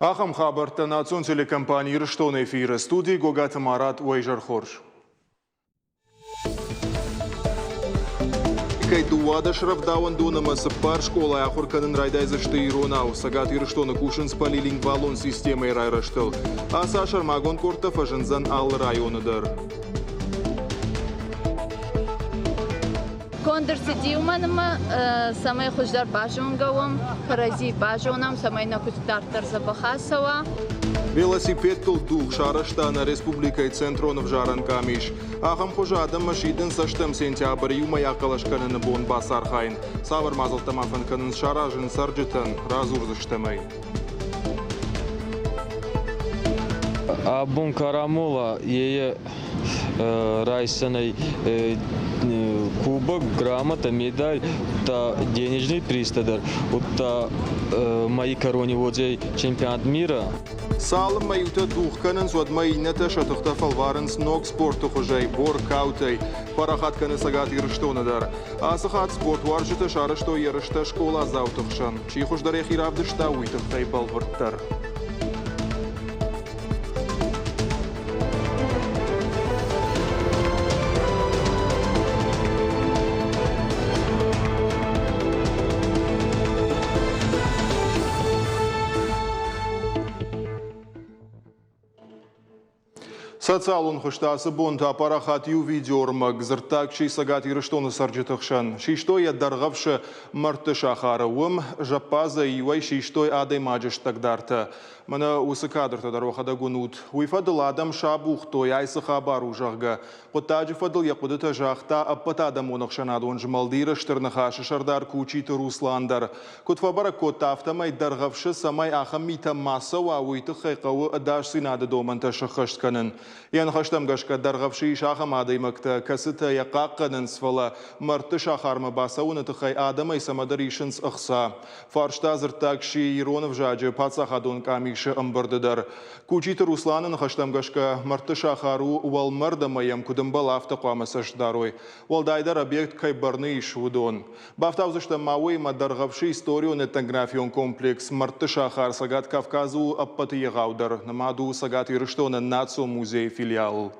Ахӕм хабӕрттӕ национ телекомпани Ирыстоны эфиры студийы Гогаты Марат уӕ изӕр хорз. Кӕй 12 рӕвдауӕндон ӕмӕ цыппар скъолайы ахуыр кӕнын райдайдзысты иронау. Цӕгат Ирыстоны кусынц полилингвалон системӕйы райрӕзтыл. Ацы сӕрмагонд къордтӕ фӕзындзӕн алы районы дӕр. Конд ӕрцыди уымӕн ӕмӕ цӕмӕй хуыздӕр базонгӕ уӕм, кӕрӕдзи базонӕм, цӕмӕй нӕ куыст дарддӕр дзӕбӕх ацӕуа. Велосипедтыл дугъ сарӕзта нӕ республикӕйы центрон ӕвзарӕн къамис. Ахӕм хуызы адӕммӕ сидынц ӕстӕм сентябры иумӕйаг хъӕлӕс кӕныны бон бацархайын. Цавӕр мадзӕлттӕ ма фӕнд кӕнынц саразын цӕрджытӕн, радзурдзыстӕм ӕй. Абон Карамола ее райсдзӕнӕй кубок, грамота, медаль, та денежный призтӕ дӕр, удта мӕйы кӕрони уодзӕй чемпионат мира. Цалынмӕ иутӕ дугъ кӕнынц, уӕдмӕ иннӕтӕ сӕ тыхтӕ фӕлварынц ног спорты хуызӕй, воркаутӕй. Парахат кӕны Цӕгат Ирыстоны дӕр. Ацы хатт спортуарзджытӕ сарӕзтой ерыстӕ скъоладзауты хсӕн. Чи хуыздӕр йӕхи равдыста, уый тыххӕй бӕлвырддӕр. Социалон хуызты ацы бонты апарахат иу видеоӕрмӕг, дзырддаг чи Цӕгат Ирыстоны цӕрджыты хсӕн. Систой йӕ Дӕргъӕвсы мӕрдты сахары. Уым зӕппадзӕй иуӕй систой адӕймаджы стӕгдартӕ. Мӕнӕ уыцы кадртӕ дӕр уӕхӕдӕг уынут. Уый фӕдыл адӕм сабухтой, ай цы хабар у, зӕгъгӕ. Хъуыддаджы фӕдыл йӕ хъуыдытӕ загъта ӕппӕтадӕмон ӕхсӕнадон змӕлд Иры Стыр Ныхас-ы сӕрдар Кучиты Руслан дӕр. Куыд фӕбӕрӕг кодта, афтӕмӕй Дӕргъӕвсы цӕмӕй ахӕм митӕ ма цӕуа, уый тыххӕй хъӕуы ӕдасдзинады домӕнтӕ сӕххӕст кӕнын. Йӕ ныхӕстӕм гӕсгӕ Дӕргъӕвсы ис ахӕм адӕймӕгтӕ, кӕцытӕ йӕ хъахъхъӕнынц, фӕлӕ мӕрдты сахармӕ бацӕуыны тыххӕй адӕмӕй цӕмӕдӕр исынц ӕхца. Фарста дзырддаг сси ирон ӕвзаджы паддзахадон къамисы ӕмбырды дӕр. Кучиты Русланы ныхӕстӕм гӕсгӕ, мӕрдты сахар у уӕлмӕрд ӕмӕ йӕм куыд ӕмбӕлы, афтӕ хъуамӕ цӕст дарой. Уӕлдайдӕр объект кӕй бӕрны ис, уыдон. Бафтаудзыстӕм ма уыимӕ Дӕргъӕвсы историон-этнографион комплекс Мӕрдты сахар Цӕгат Кавказы у ӕппӕты егъаудӕр, нымад у Цӕгат Ирыстоны национ музейы филиалыл.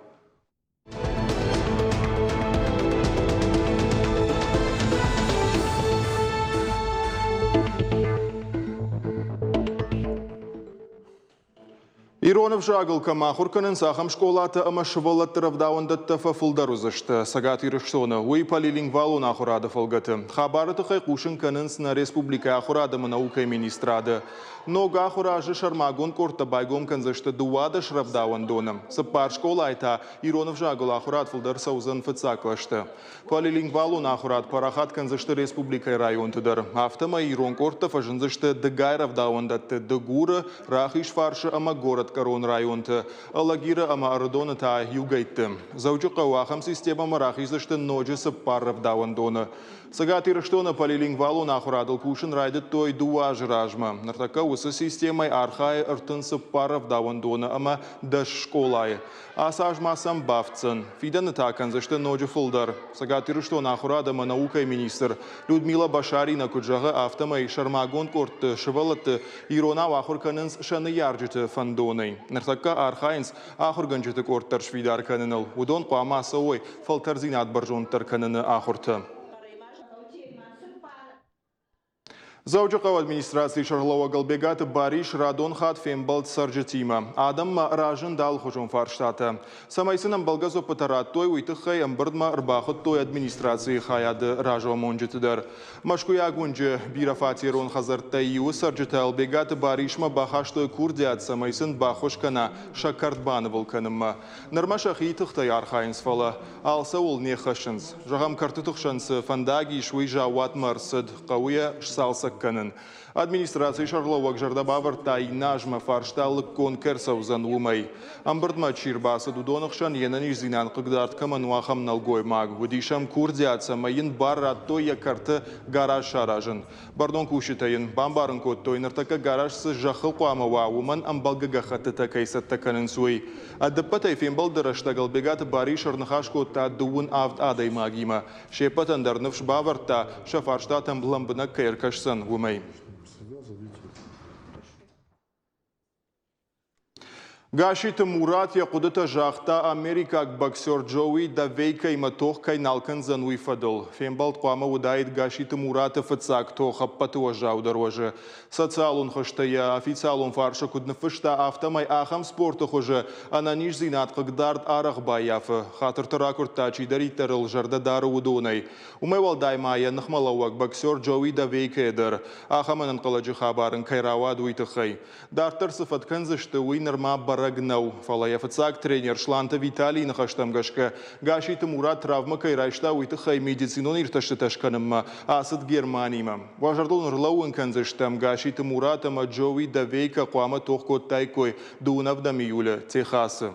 Ирон ӕвзагыл кӕм ахуыр кӕнынц, ахӕм скъолатӕ ӕмӕ сывӕллӕтты рӕвдауӕндӕттӕ фӕфылдӕр уыдзысты Цӕгат Ирыстоны. Уый полилингвалон ахуырады фӕлгӕты. Хабары тыххӕй хъусын кӕнынц нӕ республикӕйы ахуырад ӕмӕ наукӕйы министрады. Ног ахуыры азы сӕрмагонд къордтӕ байгом кӕндзысты 12 рӕвдауӕндоны. Цыппар скъолайы та ирон ӕвзагыл ахуырад фылдӕр цӕудзӕн фыццаг кълӕсты. Полилингвалон ахуырад парахат кӕндзысты республикӕйы районты дӕр. Афтӕмӕй ирон къордтӕ фӕзындзысты дыгай рӕвдауӕндӕтты Дыгуры, Рахизфарсы ӕмӕ Горӕтгӕрон районты, Алагиры ӕмӕ Ӕрыдоны та иугӕйтты. Дзӕуджыхъӕуы ахӕм системӕмӕ рахиздзысты ноджы цыппар рӕвдауӕндоны. Цӕгат Ирыстоны полилингвалон ахуырадыл кусын райдыдтой дыууӕ азы размӕ. Ныртӕккӕ уыцы системӕйы архайы 34 рӕвдауӕндоны ӕмӕ дӕс скъолайы. Ацы аз ма сӕм бафтдзӕн. Фидӕны та кӕндзысты ноджы фылдӕр. Цӕгат Ирыстоны ахуырад ӕмӕ наукӕйы министр Людмила Башарина куыд зӕгъы, афтӕмӕй сӕрмагонд къордты сывӕллӕтты иронау ахуыр кӕнынц сӕ ныййарджыты фӕндонӕй. Ныртӕккӕ архайынц ахуыргӕнджыты къорд дӕр сфидар кӕныныл. Уыдон хъуамӕ ацӕуой фӕлтӕрдзинад бӕрзонддӕр кӕныны ахуырты. Дзӕуджыхъӕуы администрацийы сӕргълӕууӕг Ӕлбегаты Барис радон хатт фембӕлд цӕрджытимӕ. Адӕммӕ разынд алыхуызон фарстатӕ. Цӕмӕй сын ӕмбӕлгӕ дзуӕппытӕ радтой, уый тыххӕй ӕмбырдмӕ ӕрбахуыдтой администрацийы хайады разамонджыты дӕр. Мӕскуыйаг уынджы бирӕфатерон хӕдзӕрттӕй иуы цӕрджытӕ Ӕлбегаты Барисмӕ бахастой курдиат, цӕмӕй сын баххуыс кӕна сӕ кӕрт банывыл кӕнынмӕ. Нырмӕ сӕхи тыхтӕй архайынц, фӕлӕ алцӕуыл не ххӕссынц. Зӕгъӕм, кӕртыты хсӕн цы фӕндаг ис, уый заууатмӕ ӕрцыд, хъӕуы йӕ сцалцӕг кӕнын. Администрацийы сӕргълӕууӕг зӕрдӕ бавӕрдта, иннӕ азмӕ фарста лыггонд кӕй ӕрцӕудзӕн, уымӕй. Ӕмбырдмӕ чи рбацыд, уыдоны хсӕн йе нӕниздзинад хъыгдард кӕмӕн у, ахӕм нӕлгоймаг. Уыдис ӕм курдиат, цӕмӕй йын бар радтой йӕ кӕрты гараж саразын. Бӕрнон кусджытӕ йын бамбарын кодтой, ныртӕккӕ гараж цы зӕххыл хъуамӕ уа, уымӕн ӕмбӕлгӕ гӕххӕттытӕ кӕй цӕттӕ кӕнынц, уый. Ӕдыппӕтӕй фембӕлды рӕстӕг Ӕлбегаты Барис ӕрныхас кодта дыууын авд адӕймагимӕ. Се ппӕтӕн дӕр ныфс бавӕрдта, сӕ фарстатӕм лӕмбынӕг кӕй ӕркӕсдзӕн, уымӕй. Гасситы Мурат йӕ хъуыдытӕ загъта америкаг боксер Джоуи Давейкоимӕ тох кӕй нал кӕндзӕн, уый фӕдыл. Фембӕлд хъуамӕ уыдаид Гасситы Мураты фыццаг тох ӕппӕты уӕззаудӕр уӕзы. Социалон хызты йӕ официалон фарсы куыд ныффыста, афтӕмӕй ахӕм спорты хуызы ӕнӕниздзинад хъыгдард арӕх баййафы. Хатыртӕ ракуырдта, чидӕриддӕр ыл зӕрдӕ дары, уыдонӕй. Уымӕй уӕлдай ма йӕ ныхмӕлӕууӕг боксер Джоуи Давейкойӕ дӕр ахӕм ӕнӕнхъӕлӕджы хабар ын кӕй рауад, уый тыххӕй. Дарддӕр цы фӕд кӕндзысты, уый нырма бӕрӕг нӕу. Фӕлӕ йӕ фыццаг тренер Сланты Виталийы ныхӕстӕм гӕсгӕ, Гасситы Мурат травмӕ кӕй райста, уый тыххӕй медицинон иртӕстытӕ скӕнынмӕ ацыд Германимӕ. Уӕ зӕрдыл ын ӕрлӕууын кӕндзыстӕм, Гасситы Мурат ӕмӕ Джоуи Давейко хъуамӕ тох кодтаиккой дыууын ӕвдӕм июлы Техасы.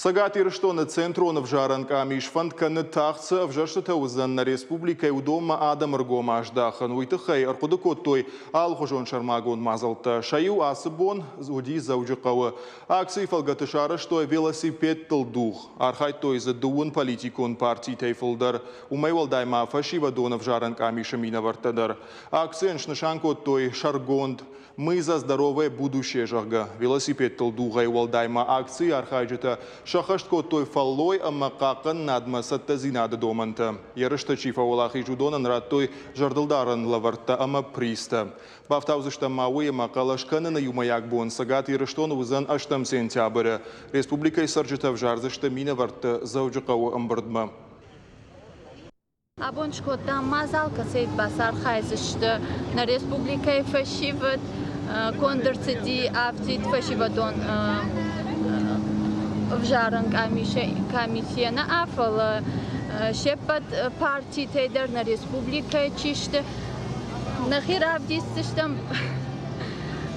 Цӕгат Ирыстоны Центрон ӕвзарӕн къамис фӕнд кӕны тагъд цы ӕвзӕрстытӕ уыдзӕн нӕ республикӕйы, уыдонмӕ адӕмы ргом аздахын. Уый тыххӕй ӕрхъуыды кодтой алыхуызон сӕрмагонд мадзӕлттӕ. Сӕ иу ацы бон уыди Дзӕуджыхъӕуы. Акцийы фӕлгӕты сарӕзтой велосипедтыл дугъ. Архайдтой дзы дыууын политикон партитӕй фылдӕр. Уымӕй уӕлдай ма фӕсивӕдон ӕвзарӕн къамисы минӕвӕрттӕ дӕр. Акцийӕн снысан кодтой сӕргонд Мы за здоровое будущее, зӕгъгӕ, велосипедтыл дугъӕй уӕлдай ма акцийы архайджытӕ сӕххӕст кодтой фӕллой ӕмӕ хъахъхъӕнынадмӕ цӕттӕдзинады домӕнтӕ. Ерысты чи фӕуӕлахиз, уыдонӕн радтой зӕрдылдарӕн лӕвӕрттӕ ӕмӕ призтӕ. Бафтаудзыстӕм ма уый, ӕмӕ хъӕлӕс кӕныны иумӕйаг бон Цӕгат Ирыстоны уыдзӕн ӕстӕм сентябры. Республикӕйы цӕрджытӕ ӕвзардзысты минӕвӕртты Дзӕуджыхъӕуы ӕмбырдмӕ. Абон скодтам мадзал, кӕцыйы бацархайдзысты нӕ республикӕйы фӕсивӕд. Конд ӕрцыди афтид фӕсивӕдон ӕвзарӕн комиссийӕ нӕ, фӕлӕ се ппӕт партитӕй дӕр нӕ республикӕйы чи сты, нӕхи равдисдзыстӕм.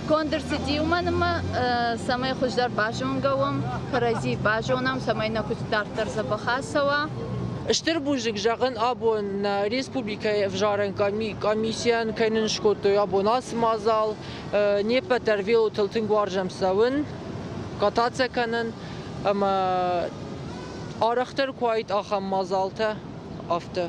Конд ӕрцыди уымӕн ӕмӕ цӕмӕй хуыздӕр базонгӕ уӕм, кӕрӕдзи базонӕм, цӕмӕй нӕ куыст дарддӕр дзӕбӕх ацӕуа. Стыр бузныг зӕгъын абон нӕ республикӕйы ӕвзарӕн комиссийӕн, кӕй нын скодтой абон ацы мадзал. Не ппӕт дӕр велотыл тынг уарзӕм цӕуын, кататься кӕнын ӕмӕ арӕхдӕр куы уаид ахӕм мадзалтӕ, афтӕ.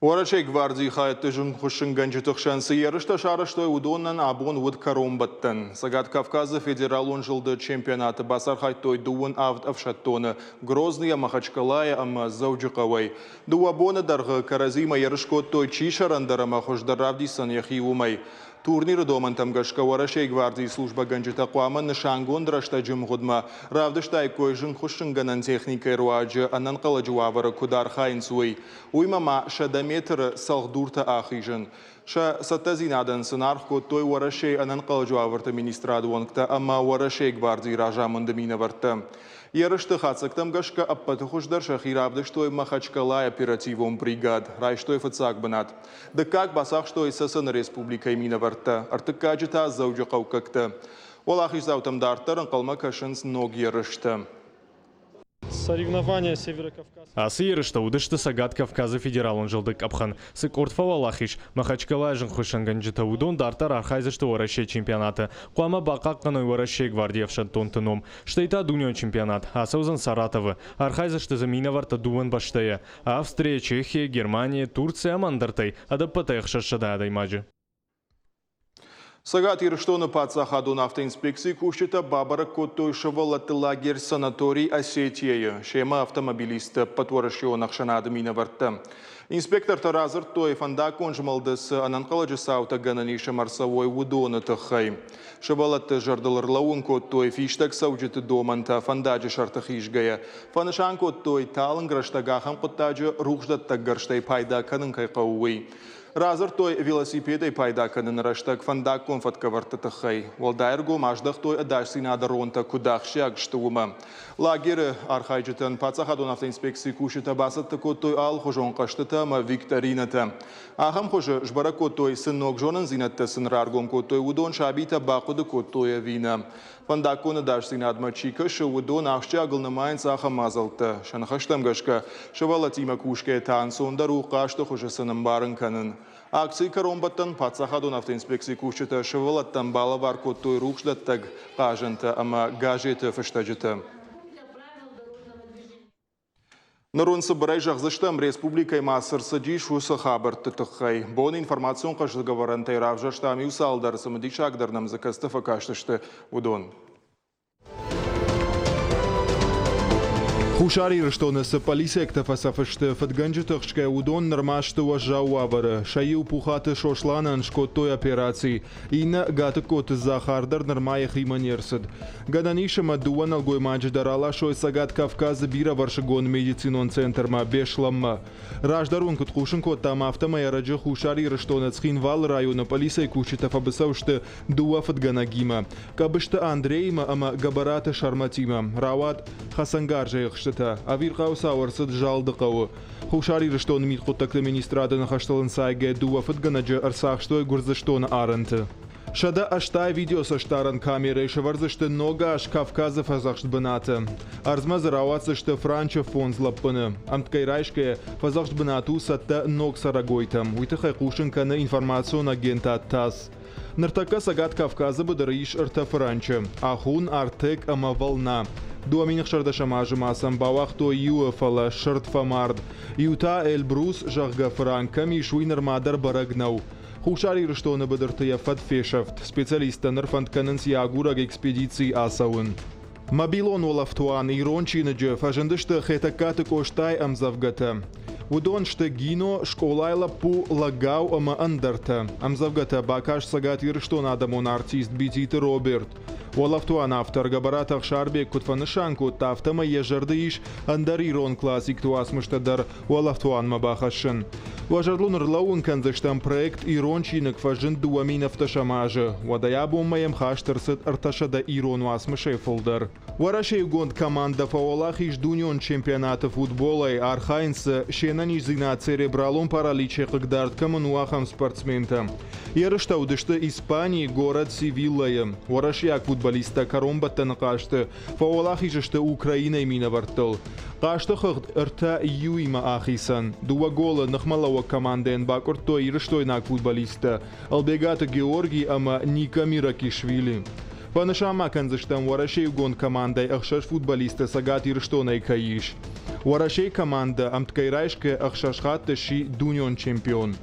Уӕрӕсейы гвардийы хайӕдты зынгхуыссынгӕнджыты хсӕн цы ерыстӕ сарӕзтой, уыдонӕн абон уыд кӕронбӕттӕн. Цӕгат Кавказы федералон зылды чемпионаты бацархайдтой дыууын авд ӕфсӕддоны Грозныйӕ, Махачкалайӕ ӕмӕ Дзӕуджыхъӕуӕй. Дыууӕ боны дӕргъы кӕрӕдзимӕ ерыс кодтой, чи сӕрӕндӕр ӕмӕ хуыздӕр равдисдзӕн йӕхи, уымӕй. Турниры домӕнтӕм гӕсгӕ Уӕрӕсейы гвардийы службӕгӕнджытӕ хъуамӕ нысангонд рӕстӕджы мгъуыдмӕ равдыстаиккой зынгхуыссынгӕнӕн техникӕйы руаджы ӕнӕнхъӕлӕджы уавӕры куыд архайынц, уый. Уыимӕ ма 100 метры цӕлхдуртӕ ахизын. Сӕ цӕттӕдзинадӕн сын аргъ кодтой Уӕрӕсейы ӕнӕнхъӕлӕджы уавӕрты министрады уӕнгтӕ ӕмӕ Уӕрӕсейы гвардийы разамынды минӕвӕрттӕ. Ерысты хатдзӕгтӕм гӕсгӕ ӕппӕты хуыздӕр сӕхи равдыстой Махачкалайы оперативон бригад, райстой фыццаг бынат. Дыккаг бацахстой Цӕцӕны республикӕйы минӕвӕрттӕ, ӕртыккаджы та дзӕуджыхъӕуккӕгтӕ. Уӕлахиздзаутӕм дарддӕр ӕнхъӕлмӕ кӕсынц ног ерыстӕ. Ацы ерыстӕ уыдысты Цӕгат Кавказы федералон зылды къӕпхӕн. Цы къорд фӕуӕлахиз, Махачкалайы зынгхуыссӕнгӕнджытӕ, уыдон дарддӕр архайдзысты Уӕрӕсейы чемпионаты. Хъуамӕ бахъахъхъӕной Уӕрӕсейы гвардийы ӕфсӕддонты ном. Стӕй та дунеон чемпионат ацӕудзӕн Саратовы. Архайдзысты дзы минӕвӕрттӕ дыууын бӕстӕйӕ. Австрия, Чехия, Германия, Турция ӕмӕ ӕндӕртӕй ӕдӕппӕтӕй 600 адӕймаджы. Цӕгат Ирыстоны паддзахадон автоинспекцийы кусджытӕ бабӕрӕг кодтой сывӕллӕтты лагерь санаторий Осетия-йы, семӕ автомобилистты ӕппӕтуӕрӕсеон ӕхсӕнады минӕвӕрттӕ. Инспектортӕ радзырдтой, фӕндаггон змӕлды цы ӕнӕнхъӕлӕджы цаутӕ гӕнӕн ис ӕмӕ ӕрцӕуой, уыдоны тыххӕй. Сывӕллӕтты зӕрдыл ӕрлӕууын кодтой фистӕг цӕуджыты домӕнтӕ фӕндаджы сӕрты хизгӕйӕ. Фӕнысан кодтой, талынг рӕстӕг ахӕм хъуыддаджы рухсдӕттӕг гӕрзтӕй пайда кӕнын кӕй хъӕуы, уый. Радзырдтой велосипедӕй пайда кӕныны рӕстӕг фӕндаггон фӕткӕвӕрдты тыххӕй. Уӕлдай ӕргом аздӕхтой ӕдасдзинады ронтӕ куыд ахсджиаг сты, уымӕ. Лагеры архайджытӕн паддзахадон автоинспекцийы кусджытӕ бацӕттӕ кодтой алыхуызон хъӕзтытӕ ӕмӕ викторинӕтӕ. Ахӕм хуызы сбӕрӕг кодтой, цы ног зонындзинӕдтӕ сын раргом кодтой, уыдон сабитӕ бахъуыды кодтой ӕви нӕ. Фӕндаггон ӕдасдзинадмӕ чи кӕсы, уыдон ахсджиагыл нымайынц ахӕм мадзӕлттӕ. Сӕ ныхӕстӕм гӕсгӕ, сывӕллӕттимӕ кусгӕйӕ та ӕнцондӕр у хъазты хуызы сын ӕмбарын кӕнын. Акцийы кӕронбӕттӕн паддзахадон автоинспекцийы кусджытӕ сывӕллӕттӕн балӕвар кодтой рухсдӕттӕг хъазӕнтӕ ӕмӕ газеты фыстӕджытӕ. Ныр уын цыбырӕй зӕгъдзыстӕм, республикӕйы ма цы рцыдис, уыцы хабӕртты тыххӕй. Бон информацион хъӕздыгӕвӕрӕнтӕй равзӕрстам иу цалдӕр, цымыдисагдӕр нӕм дзы кӕцыты фӕкастысты, уыдон. Хуссар Ирыстоны цы полициӕгтӕ фӕцӕф сты, фыдгӕнджыты хсгӕ, уыдон нырма сты уӕззау уавӕры. Сӕ иу Пухаты Сосланӕн скодтой операци, иннӕ Гатыгкоты Захар дӕр нырма йӕхимӕ не рцыд. Гӕнӕн ис ӕмӕ дыууӕ нӕлгоймаджы дӕр аласой Цӕгат Кавказы бирӕвӕрсыгон медицинон центрмӕ Беслӕнмӕ. Раздӕр уын куыд хъусын кодтам, афтӕмӕй ӕрӕджы Хуссар Ирыстоны Цхинвалы районы пъӕлицӕйы кусджытӕ фӕбыцӕу сты дыууӕ фыдгӕнӕгимӕ Къӕбысты Андреимӕ ӕмӕ Гӕбӕраты Сӕрмӕтимӕ. Рауад хӕцӕнгарзӕй ӕхстытӕ. Ӕвирхъау цау ӕрцыд Залды хъӕуы. Хуссар Ирыстоны мидхъуыддӕгты министрады ныхӕстыл ӕнцайгӕ дыууӕ фыдгӕнӕджы ӕрцахстой Гуырдзыстоны арӕнты. 180 видеоцӕстдарӕн камерӕйы сӕвӕрдзысты ног аз Кавказы фӕдзӕхст бынаты. Ӕрдзмӕ дзы рауадздзысты франчы фондз лӕппыны. Ӕмткӕй райсгӕйӕ, фӕдзӕхст бынат у цӕттӕ ног цӕрӕгойтӕм. Уый тыххӕй хъусын кӕны информацион агентад ТАСС. Ныртӕккӕ Цӕгат Кавказы быдыры ис ӕртӕ фыранчы – Ахун, Артек ӕмӕ Волна. 2016 азы ма сӕм бауагътой иуы, фӕлӕ сырд фӕмард. Иу та Эльбрус, зӕгъгӕ, фыранк кӕм ис, уый нырма дӕр бӕрӕг нӕу. Хуссар Ирыстоны быдырты йӕ фӕд фесӕфт. Специалисттӕ ныр фӕнд кӕнынц йӕ агурӕг экспедицийы ацӕуын. Мобилон уӕлӕфтуан ирон чиныджы фӕзындысты Хетӕгкаты Къостайы ӕмдзӕвгӕтӕ. Уыдон сты Гино, Скъолайы лӕппу, Лӕгау ӕмӕ ӕндӕртӕ. Ӕмдзӕвгӕтӕ бакаст Цӕгат Ирыстоны адӕмон артист Бититы Роберт. Уӕлӕфтуан автор Гӕбӕраты Ӕхсарбег куыд фӕнысан кодта, афтӕмӕй йӕ зӕрды ис ӕндӕр ирон классикты уацмыстӕ дӕр уӕлӕфтуанмӕ бахӕссын. Уӕ зӕрдыл ӕрлӕууын кӕндзыстӕм проект «Ирон чиныг» фӕзынд 2017 азы. Уӕдӕй абонмӕ йӕм хаст ӕрцыд 300 ирон уацмысӕй фылдӕр. Уӕрӕсейыгонд командӕ фӕуӕлахиз дунеон чемпионаты футболӕй, архайынц дзы, се нӕниздзинад церебралон параличӕй хъыгдард кӕмӕн у, ахӕм спортсментӕ. Ерыстӕ уыдысты Испанийы горӕт Севиллӕйы. Уӕрӕсейаг футболисттӕ кӕронбӕттӕны хъазты Фӕуӕлахиз сты Украинӕйы минӕвӕрттыл. Хъазты хыгъд ӕртӕ иуимӕ ахицӕн. Дыууӕ голы ныхмӕлӕууӕг командӕйӕн бакъуырдтой ирыстойнаг футболисттӕ Ӕлбегаты Георгий ӕмӕ Ника Миракишвили. Фӕнысан ма кӕндзыстӕм Уӕрӕсейы иугонд командӕйы ӕхсӕз футболисты Цӕгат Ирыстонӕй кӕй ис. Уӕрӕсейы командӕ ӕмткӕй райсгӕ ӕхсӕз хатты сси дунеон чемпион.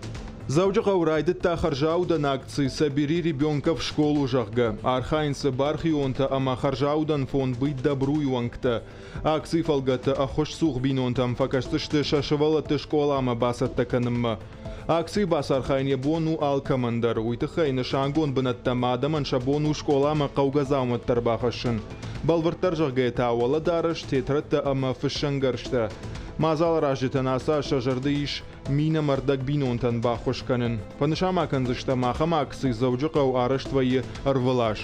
Дзӕуджыхъӕуы райдыдта хӕрзаудӕн акци «Собери ребенка в школу», зӕгъгӕ. Архайынц дзы бархионтӕ ӕмӕ хӕрзаудӕн фонд «Быть добру» уӕнгтӕ. Акцийы фӕлгӕты ӕххуысцух бинонтӕм фӕкӕсдзысты сӕ сывӕллӕтты скъоламӕ бацӕттӕ кӕнынмӕ. Акцийы бацархайын йӕ бон у алкӕмӕн дӕр. Уый тыххӕй нысангонд бынӕттӕм адӕмӕн сӕ бон у скъоламӕ хъӕугӕ дзаумӕттӕ ӕрбахӕссын. Бӕлвырддӕр зӕгъгӕйӕ та уӕлӕдарӕс, тетрӕдтӕ ӕмӕ фыссӕнгӕрзтӕ. Мадзаларазджытӕн ацы аз сӕ зӕрды ис мин ӕмӕ ӕрдӕг бинонтӕн баххуыс кӕнын. Фӕнысан ма кӕндзыстӕм, ахӕм акци Дзӕуджыхъӕуы арӕзт вӕййы ӕрвылаз.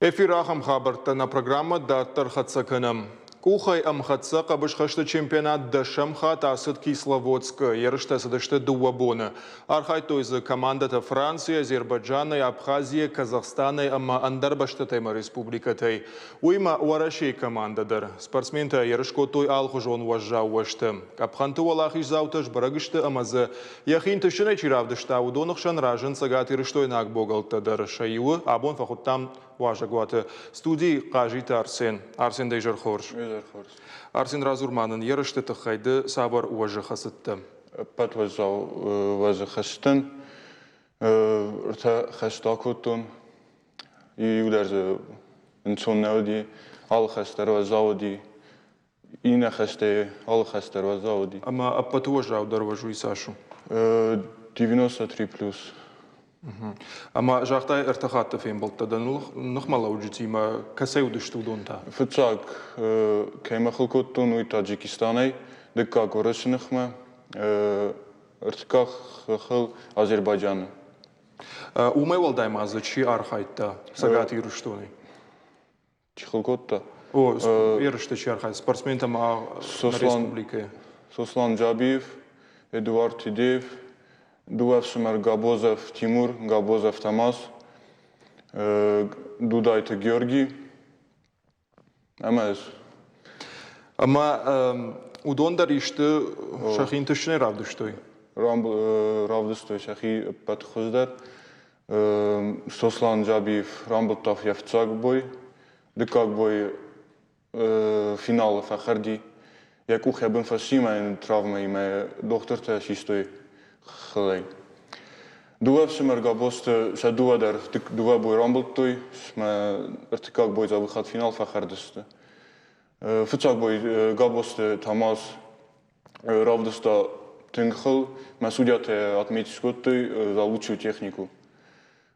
Эфир ахӕм хабӕрттӕ нӕ программӕ дарддӕр хӕццӕ кӕнӕм. Къухӕй ӕмхӕццӕ хъӕбысхӕсты чемпионат дӕсӕм хатт ацыд Кисловодскы. Ерыстӕ цыдысты дыууӕ боны. Архайдтой дзы командӕтӕ Францийӕ, Азербайджанӕй, Абхазийӕ, Казахстанӕй ӕмӕ ӕндӕр бӕстӕтӕй ӕмӕ республикӕтӕй. Уыимӕ Уӕрӕсейы командӕ дӕр. Спортсментӕ ерыс кодтой алыхуызон уӕззау уӕзты. Къӕпхӕнты уӕлахиздзаутӕ сбӕрӕг сты ӕмӕ дзы йӕхи ӕнтыстджынӕй чи равдыста, уыдоны хсӕн разынд цӕгатирыстойнаг богӕлттӕ дӕр. Сӕ иуы абон фӕхуыдтам уазӕгуаты. Студийы Хъазиты Арсен. Арсен, дӕ изӕр хорз. Изӕр хорз. Арсен, радзур ма нын ерысты тыххӕй ды цавӕр уӕзы хӕцыдтӕ? Ӕппӕт уӕззау уӕзы хӕцыдтӕн. Ӕртӕ хӕсты акодтон. Иу дӕр дзы ӕнцон нӕ уыди, алы хӕс дӕр уӕззау уыди. Иннӕ хӕстӕй алы хӕс дӕр уӕззау уыди. Ӕмӕ ӕппӕты уӕззаудӕр уӕз уый цас у? 93 плюс. Ӕмӕ загътай, ӕртӕ хатты фембӕлдтӕ дӕ ныхмӕлӕуджытимӕ. Кӕцӕй уыдысты уыдон та? Фыццаг, кӕимӕ хыл кодтон, уый Таджикистанӕй, дыккаг Уырысы ныхмӕ, ӕртыккаг хыл Азербайджаны. Уымӕй уӕлдай ма дзы чи архайдта Цӕгат Ирыстонӕй? Чи хыл кодта? О, ерысты чи архайдта, спортсментӕ ма республикӕйы. Сослан Джабиев, Эдуард Тедеев, дыууӕ ӕфсымӕр Габозов Тимур, Габозов Тамаз, Дудайты Георги ӕмӕ ӕз. Ӕмӕ уыдон дӕр исты сӕхи ӕнтыстджынӕй равдыстой? Равдыстой сӕхи ӕппӕт хуыздӕр. Сослан Джабиев рамбылдта йӕ фыццаг бой. Дыккаг бой финалы фӕхӕрди. Йӕ къух йӕ бын фӕци мӕ йын травмӕимӕ дохтыртӕ систой хылӕй. Дыууӕ ӕфсымӕр Габосты сӕ дыууӕ дӕр дыууӕ бой рамбылдтой, мӕ ӕртыккаг бой дзӕбӕх финал фӕхӕрдысты. Фыццаг бой Габосты Тамаз равдыста тынг хыл, мӕ судьятӕ отметить скодтой за лучшую технику.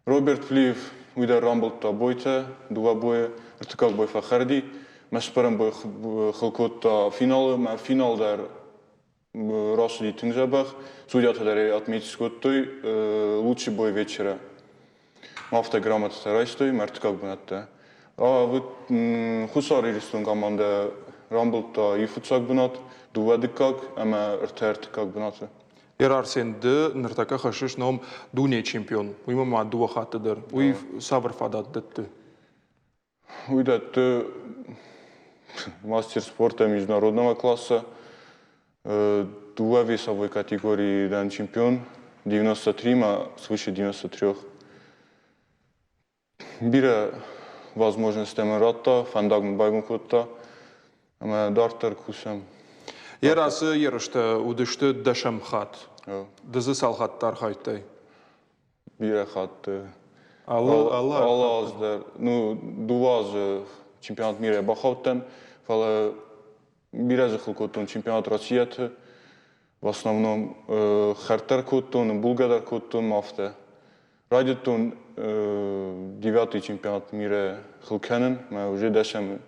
Роберт Плиев уый дӕр рамбылдта бойтӕ, дыууӕ бойы, ӕртыккаг бой фӕхӕрди, мӕ цыппӕрӕм бой хыл кодта финалы, мӕ финал дӕр рацыди тынг дзӕбӕх. Судьятӕ дӕр ӕй отметить скодтой лучший бой вечера. Афтӕ грамотатӕ райстой мӕ ӕртыккаг бынӕттӕ. Хуссар Ирыстон командӕ рамбылдта иу фыццаг бынат, дыууӕ дыккаг ӕмӕ ӕртӕ ӕртыккаг бынаты. Ер Арсен, ды ныртӕккӕ хӕссыс ном дунейы чемпион, уыимӕ ма дыууӕ хатты дӕр. Уый цавӕр фадат дӕтты? Уый дӕтты мастер спорта международного класса, дыууӕ весовой категорийы дӕн чемпион, 93 ма свыше 93. Бирӕ возможносттӕ мын радта, фӕндаг мын байгом кодта ӕмӕ дарддӕр кусӕм. Йӕ ацы ерыстӕ уыдысты дӕсӕм хатт. Ды дзы цал хатты архайдтай? Бирӕ хатты. Алы, алы, алы аз дӕр. Ну, дыууӕ азы чемпионат мира бахаудтӕн, фӕлӕ бирӕ дзы хыл кодтон чемпионат Россияты. В основном хӕрд дӕр кодтон, булгӕ дӕр кодтон афтӕ. Райдыдтон девятый чемпионат мира хыл кӕнын, мӕ уже дӕсӕм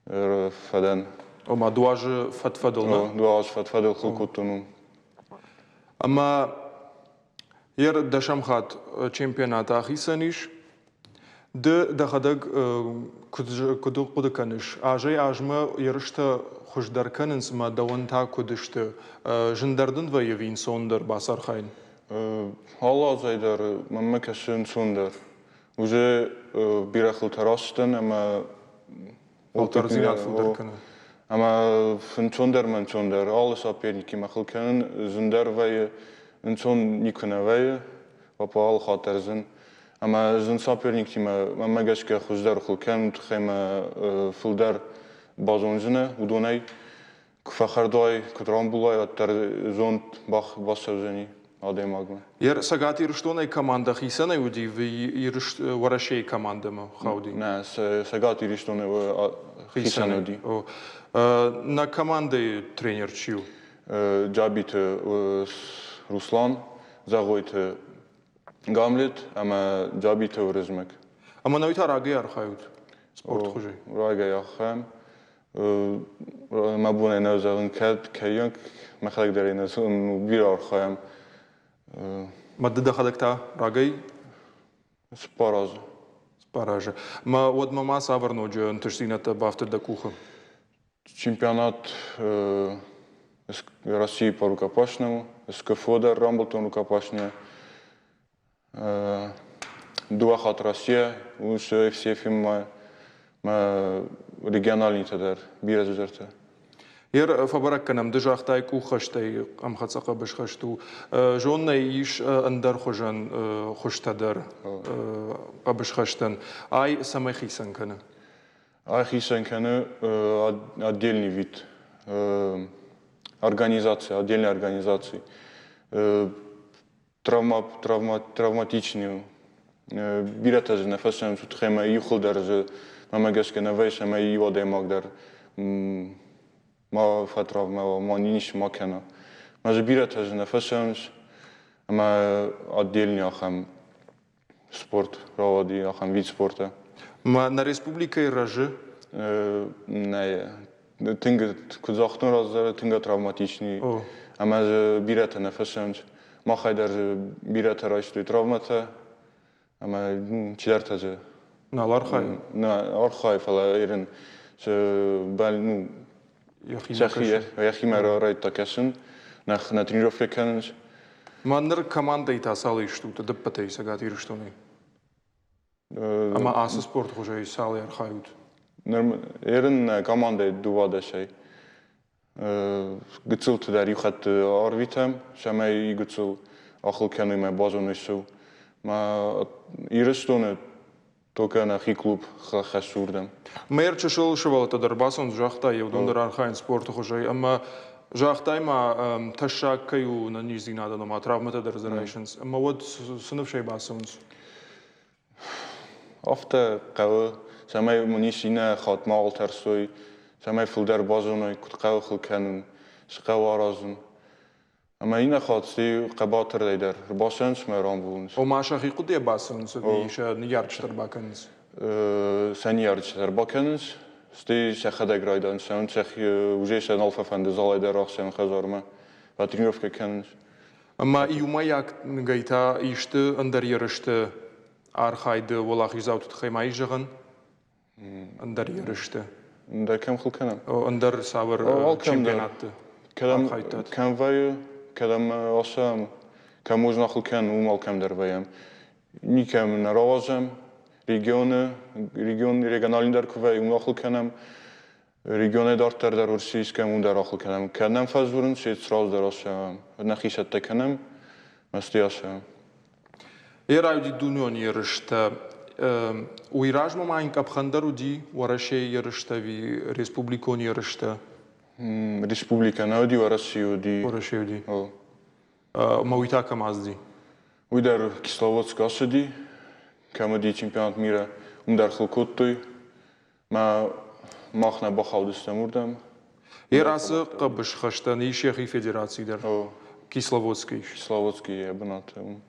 фӕдӕн. Ома дыууӕ азы фӕд-фӕдыл, нӕ? Дыууӕ азы фӕд-фӕдыл хыл кодтон уым. Ӕмӕ Йӕ дӕсӕм хатт чемпионат ахицӕн ис. Ды дӕхӕдӕг куыд, куыд хъуыды кӕныс, азӕй-азмӕ ерыстӕ хуыздӕр кӕнынц ӕмӕ дӕуӕн та куыд сты? Зындӕр дын вӕййы ӕви ӕнцондӕр бацархайын? Алы азӕй дӕр мӕнмӕ кӕсы ӕнцондӕр. Уже бирӕ хылтӕ рацыдтӕн ӕмӕ Фӕлтӕрддзинад фылдӕр кӕны. Ӕмӕ ӕнцондӕр мӕ ӕнцондӕр. Алы соперникимӕ хыл кӕнын зындӕр вӕййы, ӕнцон никуы нӕ вӕййы. Папа алы хатт дӕр зын. Ӕмӕ зын соперниктимӕ мӕнмӕ гӕсгӕ хуыздӕр хыл кӕнын тыххӕй мӕ фылдӕр базондзынӕ уыдонӕй. Куы фӕхӕрд уай, куыд рамбулай, уӕддӕр зонд бацӕудзӕни адӕймагмӕ. Цӕгат Ирыстонӕй командӕ хицӕнӕй уыди Уӕрӕсейы командӕмӕ хауди? Нӕ, Цӕгат Ирыстоны хицӕн уыди. Нӕ командӕйы тренер чи у? Джабиты Руслан, Зӕгъойты Гамлет ӕмӕ Джабиты Уырызмӕг. Ӕмӕ нӕ уый та рагӕй архайут спортхуызӕй? Рагӕй архайӕм. Мӕ бон ӕй нӕу зӕгъын, кӕд кӕйонг мӕхӕдӕг дӕр ӕй нӕ зонын, бирӕ архайӕм. Мӕ ды дӕхӕдӕг та рагӕй? Цыппар азы. Цыппар азы. Мӕ уӕдмӕ ма цавӕр ноджы ӕнтыстдзинӕдтӕ бафтыд дӕ къухы? Чемпионат России по рукопашному, СКФО дӕр рамбылдтон рукопашныйӕ. Дыууӕ хатт Россия, уыцы FCF-имӕ мӕ региональныйтӕ дӕр бирӕ цыдӕртӕ. Ер фӕбӕрӕг кӕнӕм, ды загътай къуххӕстӕй ӕмхӕццӕ хъӕбысхӕст у. Зоннӕй ис ӕндӕр хуызӕн хуызтӕ дӕр хъӕбысхӕстӕн. Ай цӕмӕй хицӕн кӕны? Ай хицӕн кӕны отдельный вид организации, отдельной организации. Травма, травма, травматичный у. Бирӕтӕ дзы нӕ фӕцӕуынц, уый тыххӕй ӕмӕ иухыл дӕр дзы мӕмӕ гӕсгӕ нӕ вӕййы, ӕмӕ иу адӕймаг дӕр ма фӕтравмӕ уа, ма ницы ма кӕна. Мӕ дзы бирӕтӕ дзы нӕ фӕцӕуынц, ӕмӕ отдельный ахӕм спорт рауади, ахӕм вид спорта. Ма нӕ республикӕйы рӕзы? Нӕ, тынг, куыд загътон раздӕр, тынг травматичный. Ӕмӕ дзы бирӕтӕ нӕ фӕцӕуынц. Махӕй дӕр дзы бирӕтӕ райстой травмӕтӕ, ӕмӕ чидӕртӕ дзы Нал архайы? Нӕ архайы, фӕлӕ ерын ну, йӕхимӕ райдыдта кӕсын, нӕ тренировкӕ кӕнынц. Ма ныр командӕйы та цал истут ӕдӕппӕтӕй Цӕгат Ирыстонӕй? Ӕмӕ ацы спорты хуызӕй цал архайут? Ныр ерын нӕ командӕйы дыууадӕсӕй. Гыццылты дӕр иу хатт арвитӕм, цӕмӕй гыццыл ахыл кӕной мӕ базоной цы у. Ма Ирыстоны. Только нӕхи клуб хӕссы уырдӕм. Мэр чысыл сывӕллӕттӕ дӕр бацӕуынц, загъта, уыдон дӕр архайынц спорты хуызӕй. Ӕмӕ загътай ма, тӕссаг кӕй у ӕнӕниздзинадӕн, ома травмӕтӕ дӕр дзы райсынц. Ӕмӕ уӕд цы ныфсӕй бацӕуынц? Афтӕ хъӕуы, цӕмӕй мын ис иннӕ хатт мауал тӕрсой, цӕмӕй фылдӕр базоной, куыд хъӕуы хыл кӕнын, цы хъӕуы аразын. Ӕмӕ иннӕ хатт хъӕбатырӕй дӕр ӕрбацӕуынц мӕ рамбулынц. Ома сӕхи хъуыдыйӕ бацӕуынц ӕви сӕ ныййарджытӕ ӕрбакӕнынц? Сӕ ныййарджытӕ ӕрбакӕнынц, стӕй сӕхӕдӕг райдайынц цӕуын, сӕхи уже сӕ нал фӕфӕнды залӕй дӕр рацӕуын хӕдзармӕ, фӕтренировкӕ кӕнынц. Ӕмӕ иумӕйаггай та исты ӕндӕр ерысты архайды уӕлахиздзауты тыххӕй ма ис зӕгъӕн? Ӕндӕр ерысты? Ӕндӕр кӕм хыл кӕнӕм? Ӕндӕр цавӕр чемпионатты архайдтат? Кӕм вӕййы, кӕдӕм ацӕуӕм, кӕм уызын хыл кӕнын, уым алкӕм дӕр вӕййӕм. Никӕм нӕ рауадзӕм, регионы, регион регионалон дӕр куы вӕййы, уым ахуыр кӕнӕм. Регионӕй дарддӕр дӕр Уырысы искӕм, уым дӕр ахуыр кӕнӕм. Кӕд нӕм фӕдзурынц, се сразу дӕр ацӕуӕм. Нӕхи цӕттӕ кӕнӕм, мӕсты ацӕуӕм. Йӕ райуыди дунеон ерыстӕ. Уый размӕ ма йын къӕпхӕн дӕр уыди Уӕрӕсейы ерыстӕ ӕви республикон ерыстӕ? Республикӕ нӕ уыди, Уӕрӕсе уыди. Уӕрӕсе уыди. Ӕмӕ уый та кӕм ацыди? Уый дӕр Кисловодск ацыди, кӕм уыди чемпионат мира, уым дӕр хыл кодтой. Мӕ мах нӕ бахаудыстӕм уырдӕм. Йӕ ацы хъӕбысхӕстӕн ис йӕхи федераци дӕр. Кисловодскы ис. Кисловодскы йӕ бынаты.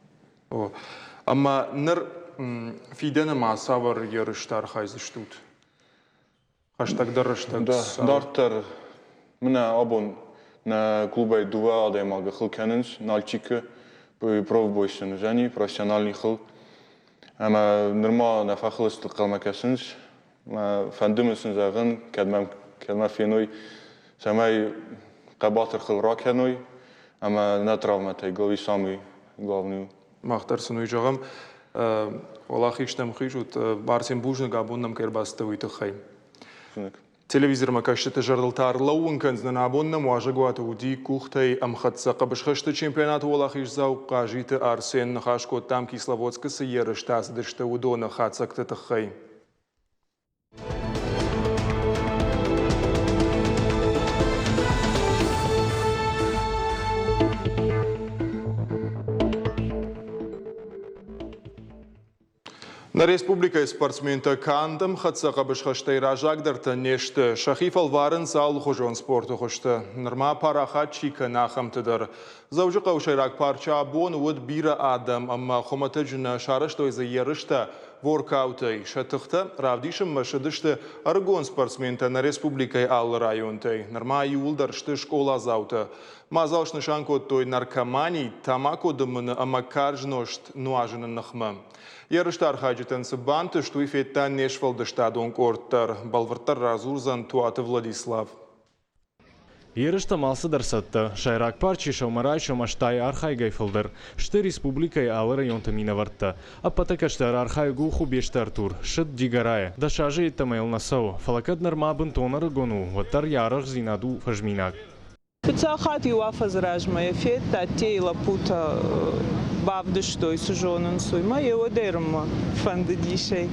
О. Ӕмӕ ныр фидӕны ма цавӕр ерысты архайдзыстут? Хӕстӕгдӕр рӕстӕг. Дарддӕр мӕнӕ абон нӕ клубӕй дыууӕ адӕймагы хыл кӕнынц Нальчикы профбой сын уыдзӕни, профессиональный хыл. Ӕмӕ нырма нӕ фӕхылысты хъӕлмӕ кӕсынц. Мӕ фӕнды мын сын зӕгъын, кӕд мӕм кӕд мӕ феной, цӕмӕй хъӕбатыр хыл ракӕной ӕмӕ нӕ травмӕтӕй глави самый главный у. Мах дӕр сын уый зӕгъӕм. Уӕлахизтӕм хизут. Арсен, бузныг, абон нӕм кӕй ӕрбацыдтӕ, уый тыххӕй. Бузныг. Телевизормӕ кӕсджыты зӕрдыл та ӕрлӕууын кӕндзынӕн, абон нӕм уазӕгуаты уыди къухтӕй ӕмхӕццӕ хъӕбысхӕсты чемпионаты уӕлахиздзау Хъазиты Арсен. Ныхас кодтам, Кисловодскы цы ерыстӕ ацыдысты, уыдоны хатдзӕгты тыххӕй. Нӕ республикӕйы спортсментӕ канд ӕмхӕццӕ хъӕбысхӕстӕй раззагдӕртӕ не сты, сӕхи фӕлварынц алыхуызон спорты хуызты. Нырма парахат чи кӕны, ахӕмты дӕр. Дзӕуджыхъӕуы сӕйраг парчы абон уыд бирӕ адӕм ӕмӕ хуымӕтӕджы нӕ сарӕзтой дзы ерыстӕ воркаутӕй. Сӕ тыхтӕ равдисынмӕ ссыдысты ӕрыгон спортсментӕ нӕ республикӕйы алы районтӕй. Нырма иууылдӕр сты скъоладзаутӕ. Мадзал снысан кодтой наркомани, тамако дымыны ӕмӕ карз нозт нуазыны ныхмӕ. Ерысты архайджытӕн цы бантыст, уый федта не сфӕлдыстадон къорд дӕр. Бӕлвырддӕр радзурдзӕн Туаты Владислав. Ерыстӕм алцыдӕр цӕттӕ. Сӕйраг парчы сӕумӕрайсом 80 архайгӕй фылдӕр сты республикӕйы алы районты минӕвӕрттӕ. Ӕппӕты кӕстӕр архайӕг у Хубесты Артур, ссыд Дигорайӕ. 10 азы йеддӕмӕ йыл нӕ цӕуы, фӕлӕ кӕд нырма бынтон ӕрыгон у, уӕддӕр йӕ арӕхстдзинад у фӕзминаг. Фыццаг хатт иу афӕдзы размӕ йӕ федта, Тейы лӕппутӕ бавдыстой, цы зонынц, уый. Мӕ йӕ уӕдӕй рынмӕ фӕндыдис ӕй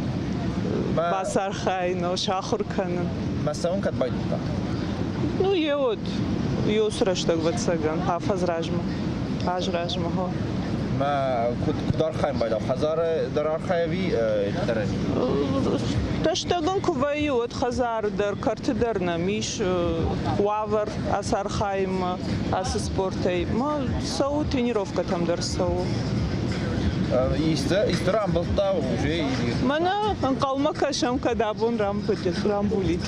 бацархайын, сахуыр кӕнын. Мӕ цӕуын кӕд байдыдта? Ну, йе уӕд, уыцы рӕстӕг, ӕвӕццӕгӕн, афӕдз размӕ, аз размӕ, хо. Мӕ куыд, куыд архайын байдав? Хӕдзары дӕр архайы ӕви дӕр ӕви? Рӕстӕг ын куы вӕййы, уӕд хӕдзары дӕр, кӕрты дӕр нӕм ис уавӕр ацархайынмӕ ацы спортӕй. Ма цӕуы тренировкӕтӕм дӕр цӕуы. Исты рамбылдта уже или? Мӕнӕ ӕнхъӕлмӕ кӕсӕм, кӕд абон рамбулид.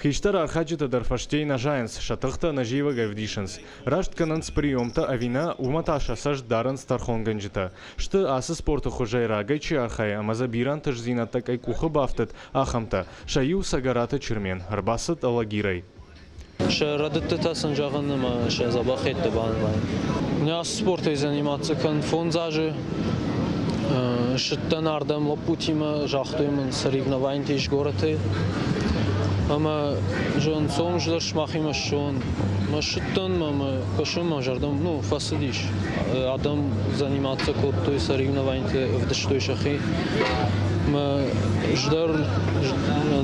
Хистӕр архайджытӕ дӕр фӕстейы нӕ зайынц, сӕ тыхтӕ ӕнӕзивӕг ӕвдисынц. Раст кӕнынц приемтӕ ӕви нӕ, уымӕ та сӕ цӕст дарынц тӕрхонгӕнджытӕ. Сты, ацы спорты хуызӕй рагӕй чи архайы ӕмӕ дзы бирӕ ӕнтыстдзинӕдтӕ кӕй къухы бафтыд, ахӕмтӕ. Сӕ иу Цӕгӕраты Чермен ӕрбацыд Алагирӕй. Сӕ рӕдыдтытӕ сын зӕгъын ӕмӕ сӕ дзӕбӕх хӕйтты банымайын. Ацы спортӕй заниматься кӕн 5 азы. Ссыдтӕн ардӕм лӕппутимӕ, загътой мын, соревнованийтӕ ис горӕты. Ӕмӕ зӕгъын, цом ӕз дӕр сымахимӕ ссӕуон. Мӕ ссыдтӕн ӕмӕ кӕсын, мӕ зӕрдӕм ну, фӕцыдис. Адӕм заниматься кодтой, соревнованиты ӕвдыстой сӕхи. Мӕ ӕз дӕр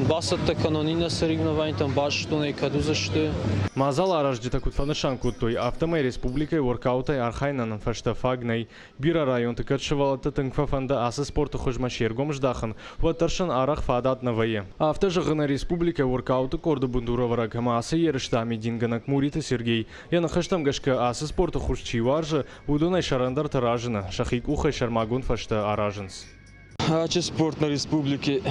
бацӕттӕ кӕнон иннӕ соревнованийтӕм, базыдтон ӕй, кӕд уыдзысты. Мадзал аразджытӕ куыд фӕнысан кодтой, афтӕмӕй республикӕйы воркаутӕй архайынӕн фӕстӕ фаг нӕй. Бирӕ районты кӕд сывӕллӕтты тынг фӕфӕнды ацы спорты хуызмӕ се ргом здахын, уӕддӕр сын арӕх фадат нӕ вӕййы. Афтӕ зӕгъы нӕ республикӕйы воркауты къорды бындурӕвӕрӕг ӕмӕ ацы ерысты амидингӕнӕг Муриты Сергей. Йӕ ныхӕстӕм гӕсгӕ, ацы спорты хуыз чи уарзы, уыдонӕй сӕрӕндӕртӕ разыны, сӕхи къухӕй сӕрмагонд фӕзтӕ аразынц. Ачы спорт на республике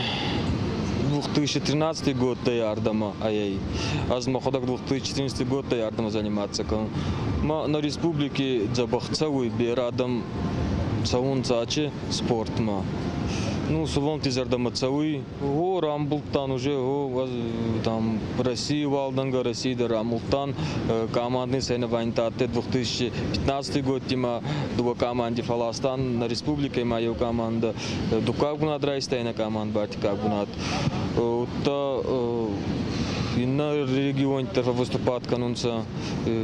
2013 годтӕй ардӕмӕ ӕй. Ӕз мӕхуӕдӕг 2014 годтӕй ардӕмӕ заниматься кӕнун. Ма на республике дзӕбӕх цӕуй, берӕ адӕм цӕунцӕ ачи спортмӕ. Ну, сувӕллӕнтти зӕрдӕмӕ цӕуй. Гъо, рамбулдтан уже, гъо, там России уалдӕнгӕ России дӕр рамулдтан. Командный соревнования адтӕй 2015 годти ма дууӕ команди фӕластан нӕ республикӕй ма еу командӕ дуккаг бунат райста, иннӕ команд ба ӕртиккаг бунат. Удта иннӕ регионтӕ фӕввӕступад кӕнунцӕ,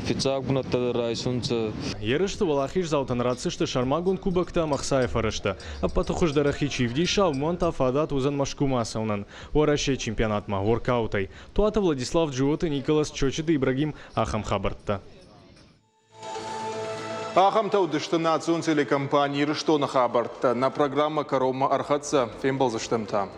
фиццаг бунӕттӕ дӕр райсунцӕ. Ерысты уӕлахиздзаутӕн ратдзысты сӕрмагонд кубоктӕ ӕмӕ ӕхцайы фӕрӕзтӕ. Ӕппӕты хуыздӕр ӕхи чи вдиса, уымӕн та фадат уыдзӕн Мӕскуымӕ ацӕуынӕн Уӕрӕсейы чемпионатмӕ воркаутӕй. Туаты Владислав, Джиоты Николас, Чочиты Ибрагим ахӕм хабӕрттӕ. Ахӕмтӕ уыдысты национ телекомпани Ирыстоны хабӕрттӕ. Нӕ программӕ кӕронмӕ ӕрхӕццӕ. Фембӕлдзыстӕм та.